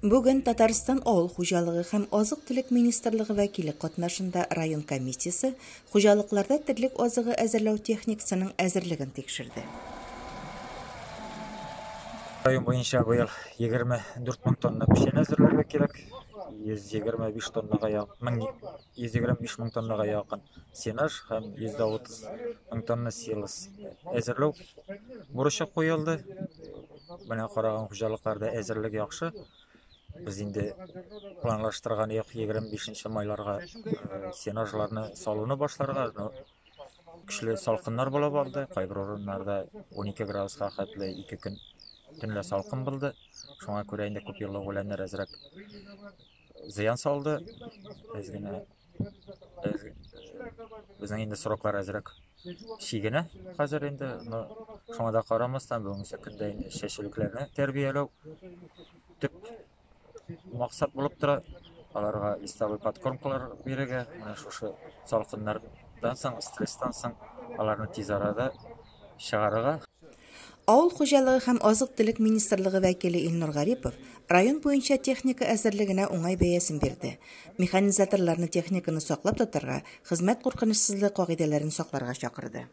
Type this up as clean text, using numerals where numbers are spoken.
Бүген Татарстан Авыл хуҗалыгы һәм азык-төлек министрлыгы вәкиле катнашында район комиссиясе хуҗалыкларда терлек азыгы әзерләү техникасының әзерлеген тикшерде. Район буенча быел 24 мең тонна печән әзерләргә кирәк. 125 тоннага якын, 125 мең тоннага якын сенаж һәм 130 мең тонна силос әзерләү бурычы куелды. Менә караган хуҗалыкларда әзерлек яхшы. Без инде планлаштырган идек 25 майларга сенажларны салуны башларга. Но көчле салкыннар булып алды. Кайбер урыннарда 12 градуска хәтле 2 көн төнлә салкын булды. Шуңа күрә инде күп еллык үләннәр әзрәк зыян салды. Әз генә безнең инде сроклар әзрәк чигенә хәзер инде, но шуңа да карамастан бүгенге көндә инде чәчүлекләрне тәрбияләү төп максат булып тора. Аларга листовой подкормкалар бирергә, менә шушы салкыннардан соң, стресстан соң аларны тиз арада чыгарырга. Авыл хуҗалыгы һәм азык-төлек министрлыгы вәкиле Илнур Гарипов район буенча техника әзерлегенә уңай бәясен бирде. Механизаторларны техниканы саклап тотарга, хезмәт куркынычсызлыгы кагыйдәләрен сакларга чакырды.